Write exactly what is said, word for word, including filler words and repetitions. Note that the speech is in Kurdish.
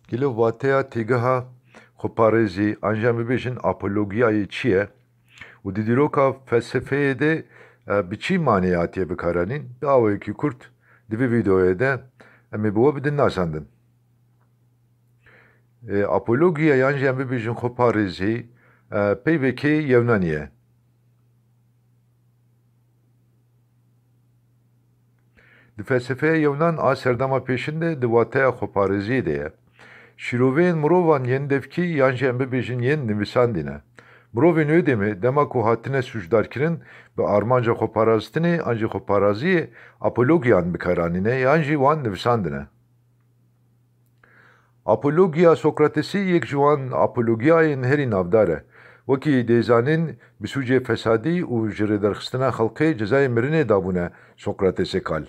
Gelo vateya têgeha xweparêzî, an jî em bibêjin apologiyayê çi ye? Û di dîroka felsefeyê de e, bi çi maneyê hatiye bikaranîn? Bi awayekî kurt di vî vîdeoyê de em ê bi we bidin nasandin. E, apologiya yan jî em bibêjin xweparêzî e, peyvekê Yewnanî ye. Di felsefeya Yewnan a serdema pêşin de di wateya xweparêziyê de ye. Şîroveyên mirovan yên devkî yan jî em bibêjin yên nivîsandî ne. Mirovên wê demê dema ku hatine sûcdarkirin bi armanca xweparaztinê an jî xweparaziyê apologiyan bikaranîne yan jî wan nivîsandine. Apologiya Sokratesî yek ji wan apologiyayên herî navdar e. Wekî dê zanîn bi sûcê fesadî û ji rêderxistina xelkê cezayê mirinê dabûne Sokratesê kal.